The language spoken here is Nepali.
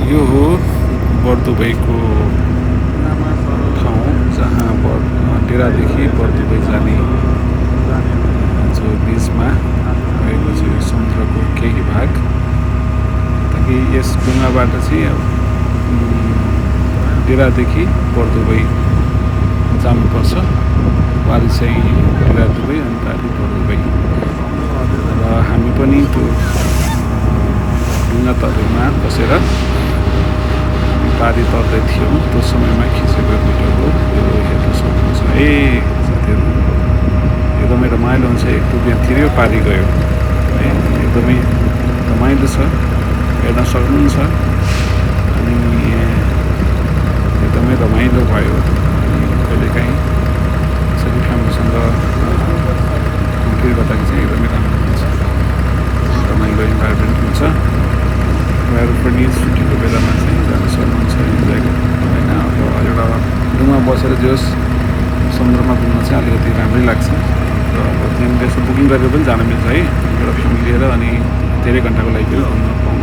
यो हो बर्दुबैको ठाउँ जहाँ डेरादेखि बर्दुबै जाने जो बिचमा भएको छ यो समुद्रको केही भाग ताकि यस डुङ्गाबाट चाहिँ डेरादेखि बर्दुबै जानुपर्छ। वारी चाहिँ डेरादुबई अनि पारी बर्दुबई र हामी पनि त्यो ढुङ्गा तरुमा बसेर पारी तर्दै थियौँ। त्यो समयमा खिचेको भिडियो हो यो, हेर्न सक्नुहुन्छ है साथीहरू। एकदमै रमाइलो हुन्छ। एक दुई तिर्यो पारी गयो है, एकदमै रमाइलो छ, हेर्न सक्नुहुन्छ। अनि एकदमै रमाइलो भयो। कहिलेकाहीँ यसरी फ्यामिलीसँग घुमफिर गर्दाखेरि चाहिँ एकदमै राम्रो हुन्छ, रमाइलो इन्भाइरोमेन्ट हुन्छ। उहाँहरू पनि छुट्टीको बेलामा चाहिँ जान सक्नुहुन्छ इन्जोय होइन। अब एउटा डुङ्गा बसेर जे होस् समुद्रमा घुम्न चाहिँ अलिकति राम्रै लाग्छ। र अब त्यहाँनिर यसो बुकिङ गरेर पनि जान मिल्छ है, एउटा फ्यामिली लिएर अनि धेरै घन्टाको लागि पनि घुम्न पाउनु